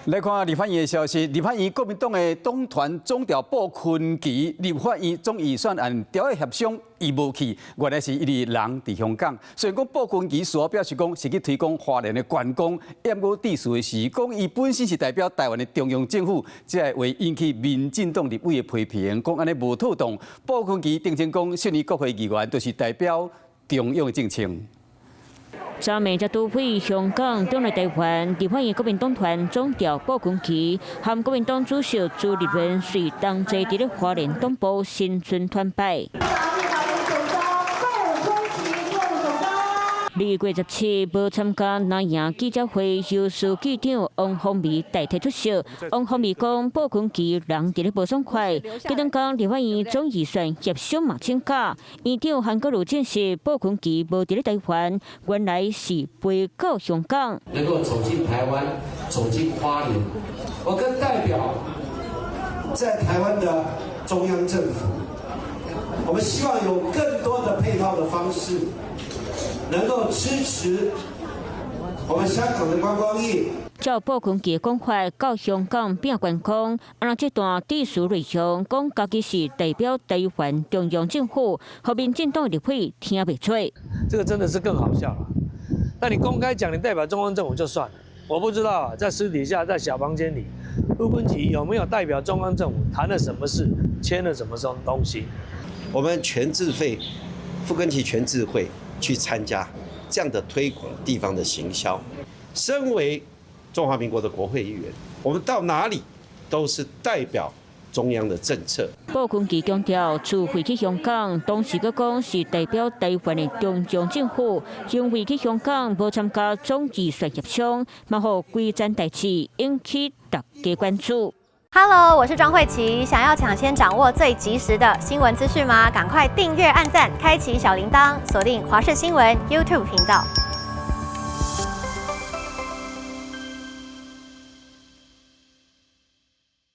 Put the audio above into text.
來看立法院的消息，立法院國民黨的黨團總召布坤琪，立法院總預算案調的協商，伊無去，原來是伊人佇香港。雖然講布坤琪事後表示講是去推廣花蓮的觀光，毋過致詞的時講伊本身是代表台灣的中央政府，這個話引起民進黨立委的批評，講按呢無妥當。布坤琪澄清講，悉尼國會議員就是代表中央的政策。昨暝才拄飛香港，轉來台灣，立法院國民黨團總召布坤琪，和國民黨主席朱立倫隨同齊佇咧花蓮黨部新春團拜。2月17無參加藍營記者會，由書記長王鴻薇代替出席。王鴻薇講，布坤琪人佇咧無爽快，這兩工立法院總預算協商嘛請假，院長韓國瑜證實布坤琪無佇咧台灣，原來是飛到香港。能夠走進台灣，走進花蓮，我更代表在台灣的中央政府，我們希望有更多的配套的方式，能夠支持我們香港的觀光業。照布坤琪的講法，到香港拼觀光，啊，這段致詞內容講家己是代表台灣中央政府，予民進黨立委聽袂出。這個真的是更好笑了。那你公開講你代表中央政府就算了，我不知道啊，在私底下在小房間裡，傅崐萁有沒有代表中央政府談了什麼事，簽了什麼東西？我們全自費，傅崐萁全自費去參加這樣的推廣地方的行銷。身為中華民國的國會議員，我們到哪裡都是代表中央的政策。布坤琪強調，自費去香港，當時閣講是代表台灣的中央政府，因為去香港無參加總預算協商，嘛予規件代誌引起大家關注。 Hello，我是莊慧琪，想要搶先掌握最及時的新聞資訊嗎？趕快訂閱、按讚、開啟小鈴鐺，鎖定華視新聞 YouTube 頻道。